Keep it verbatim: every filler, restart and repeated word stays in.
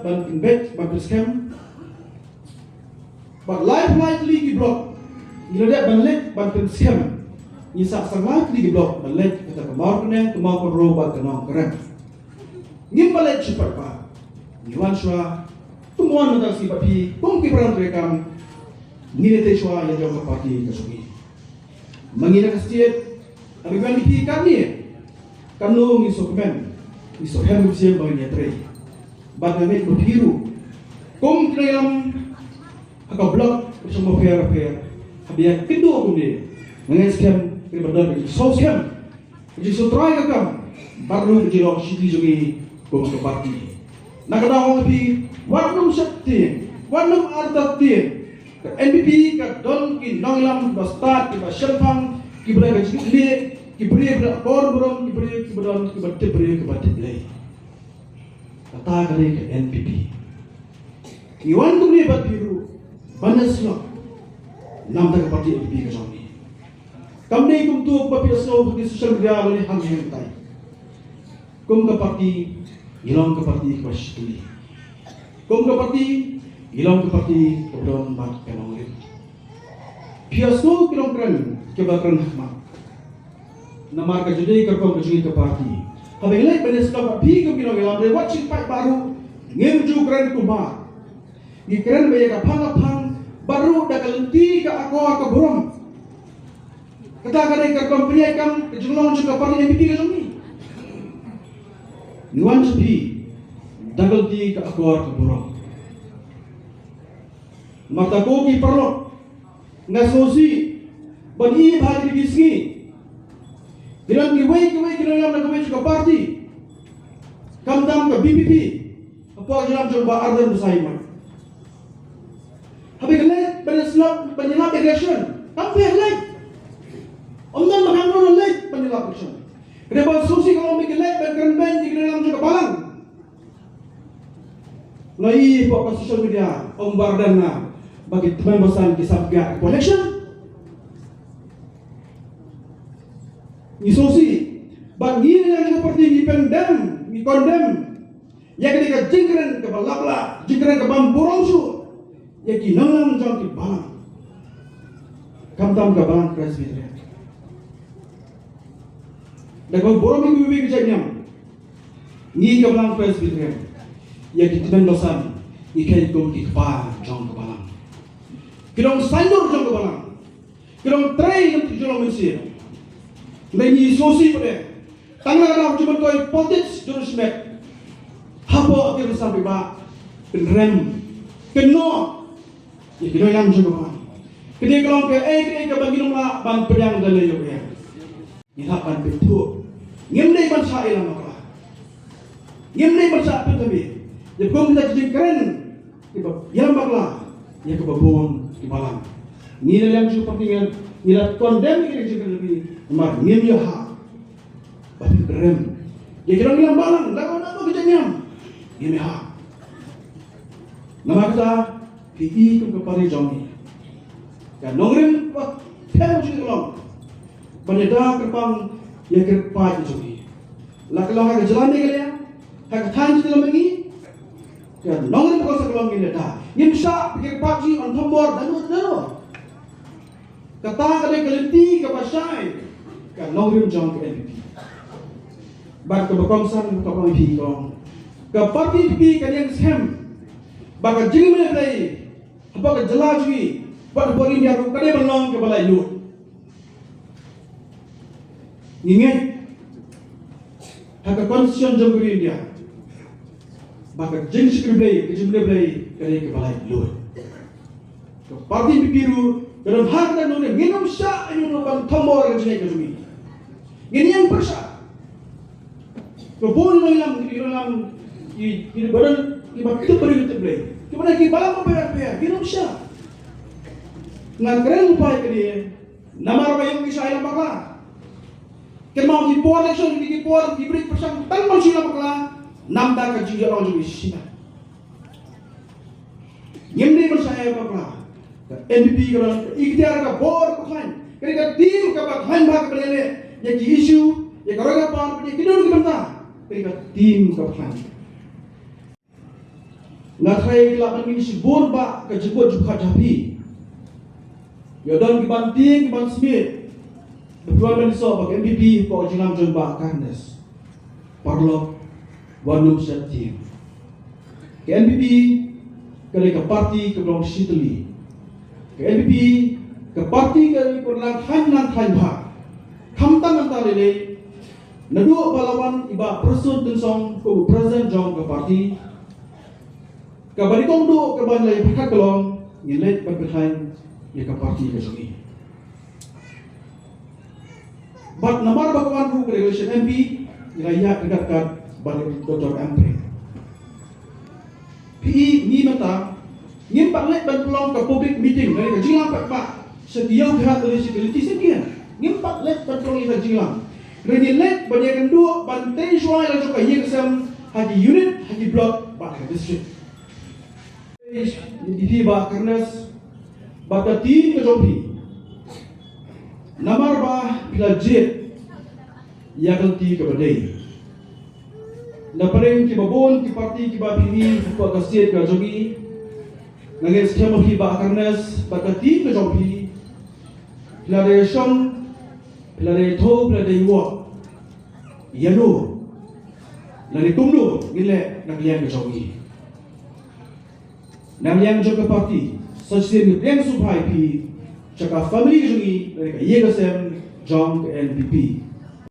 ban pynbeit, ban pynskhem. Bad lai lai tylli ki block ngi la dep ban leit ban pynskhem. Ngi sah san lai tylli ki block ban leit, kata ka Mawryngkneng, ka Mawkynrew bad ka Nongkrem. Ngim pat leit shuh pat ba ngi wan shuwa, kum wan mynta ka sngi bad phi kum ki para treikam. Ngi leit te shuwa ïa jong ka party ka jong ngi. Ma ngi na ka state, haba ngi wan ïa phi katne, katno ngi sngewkmen, ngi sngewhem, ngi sngewsih ba ngin ïatrei. Bad nga ngeit ba phi ruh kum ki nongïalam ha ka block, ka shnong bapher bapher, haba ïakynduh kumne, nga ngeit skhem, ki ba don ka jingsngewskhem, ka jingsngewtrai ka kam, bad ruh ka jinglong shisha jong ngi kum ka party. Na ka daw ong phi, wat nym sheptieng, wat nym artatien. Ka N P P ka don ki nongïalam kiba stad, kiba shemphang, kiba don ka jingkitkhlieh, ki briew kiba don akor burom, ki briew kiba don, kiba tip briew, kiba tip Blei. Kata ka dei ka N P P. Ngi wan kumne bad phi ruh ban ïasyllok namar ka party N P P ka jong ngi. Kam dei kumto ba phi ïasngew ha ki social media lane ha ki hynrei. Kum ka party, ngi long ka party kaba shitylli. Kum ka party, ngi long ka party kaba don bad ka nongrim. Phi ïasngew ki nongkren kiba kren ha khmat. Namar ka jingdei ka rukom ka jong ngi ka party. Haba ngi leit ban ïasyllok bad phi kum ki nongïalam, hynrei wat shu paidbah ruh ngim ju kren kumba. Ngi kren beit ïa ka phang ka phang, bad ruh da ka lynti ka akor ka burom. Kata ka dei ka rukom pynïaid kam ka jinglong jong ka party N P P ka jong ngi. Ngi wan sha phi da ka lynti ka akor ka burom. Namar kata ko ki paralok, nga sngewsih ban ïohi ba ha kine ki sngi ki don kiwei kiwei ki nongïalam na kawei ka party, khamtam ka V P P, hapoh ka jingïalam jong Bah Ardent Basaiawmoit. Haba ki leit ban ïasyllok, ban ïalap election, kam pher leit. Ym don ba kham don leit ban ïalap election. Hynrei ba sngewsih ka long ba ki leit ban kren beiñ ïa ki nongïalam jong ka balang. Nga ïohi hapoh ka social media, ong Bah Ardent ba ki tymmen basan ki sap ïa ka election. Ngi sngewsih, bad ngi na ka party ngi pyndem, ngi condemn ïa kane ka jingkren kaba lap lah, jingkren kaba ym burom shuh ïa ki nongïalam jong ki balang, khamtam ka balang Presbyterian. Da kaba burom ïa kiwei ki jait niam, ngi ka balang Presbyterian, ïa ki tymmen basan ngi kheiñ kum ki kpa jong ka balang, ki nongsaiñdur jong ka balang, ki nongtrei lem ki jong mynsiem. Hynrei ngi sngewsih pat de, tang na ka daw jingmyntoi politics jong u shimet, hapoh ki rynsan paidbah, pynrem, kynnoh ïa ki nongïalam jong ka balang. Ka dei ka long kaei kaei kaba ngin ym lah ban pdiang da lei ïa u. Ngi hap ban pynthuh. Ngim dei ban shah ïalam bakla. Ngim dei ban shah pynthame. Ïa kum kita ki jingkren kiba ïalam bakla ïa kaba bun ki balang. Ngi na liang jong ka party ngi, ngi la condemn ïa ki jingkren jong ki, namar ngim ïohi ba phi pynrem ïa ki nongïalam balang, la ka na ka jingïam. Ngim ïohi. Namar kata, phi i kum ka party jong ngi, ka nongrim ba pher jong ngi ka long ban ïada kyrpang ïa ki kyrpad jong ngi. La ka long ha ka jylla Meghalaya, ha ka thaiñ jong ngi, ka nongrim ka sa ka long ngin ïada. Ngim shah ba ki kyrpad jong ngi yn thombor da no da no. Kata ka dei ka lynti kaba shai ka nongrim jong ka N P P. Bad kaba kongsan kaba ong phi kong, ka party N P P ka ïeng skhem ba ka jingim Blei hapoh ka jylla jong ngi bad hapoh India ruh ka dei ban long kaba laitluid. Ngi ngeit ha ka Constitution jong ka ri India ba ka jingshakri Blei, ka jingim Blei ka dei kaba laitluid. Ka party N P P ruh ka don ha kata nongrim, ngin ym shah ïa uno ban thombor ïa ka jingngeit ka jong ngi. Ngin ïeng pyrshah. Ka bun nongïalam, ki nongïalam, ki, ki ba don, ki ba tip briew tip Blei, ki ba don ki balang bapher bapher, ngin ym shah. Nga kren lypa ïa kane namar ba ïoh ki shah ïalam bakla. Kynmaw ki por election, ki por ki briew pyrshang tang ban shu ïalam bakla. Namar ka jingïalam jong ki shisha. Ngim dei ban shah ïa bakla. Ka N P P ka long ka ikhtiar ka bor ka khlaiñ. Ka dei ka team kaba khlaiñ bha kaba leh leh ïa ki issue, ïa ka roi ka par, ïa ki don ki bynta. Ka dei ka team kaba khlaiñ. Nga tharai ka la ban mih shibun ba ka jingkut jingpyrkhat jong phi. Ïa don ki ban tieng ki ban smiej. Ba phi wan ban ïasoh bad ka N P P hapoh ka jingïalam jong Bah Carnes. Paralok, wat nym sheptieng. Ka N P P ka dei ka party kaba long shitylli. Ka N P P ka party ka dei kaba nang khlaiñ nang khlaiñ bha. Khamtam mynta lei lei, naduh ba la wan i Bah Prestone Tynsong kum u president jong ka party, kaba nyngkong duh kaba ngi la ïa pyrkhat ka long, ngin leit ban pyrkhat ïa ka party ka jong ngi. Bad namar ba ka wan ruh ka election M P, ngi la ïaid ryngkat ryngkat bad i Doctor M Prem. Phi i, ngi mynta ngim pat leit ban pynlong ka public meeting, lane ka jingïalang paidbah sha ki ïew ki hat lane sha ki lynti syngkien. Ngim pat leit ban pynlong ïa ka jingïalang. Hynrei ngi leit ban ïakynduh ban tei shuwa ïa la jong ka ïing ka sem ha ki unit, ha ki block bad ha ka district. Ïa phi Bah Carnes bad ka team ka jong phi, namar ba phi la jied ïa ka lynti kaba dei. Na pdeng kiba bun ki party kiba phi ïohi hapoh ka state ka jong ngi, nga ngeit skhem ba phi Bah Carnes bad ka team ka jong phi, phi la dei shong, phi la dei thew, phi la dei wad. Ïano lane kumno ngin leh na ka liang ka jong ngi? Na ka liang jong ka party, sa shisien ngi pdiang sngewbha ïa phi sha ka family ka jong ngi, lane ka ïing ka sem jong ka N P P.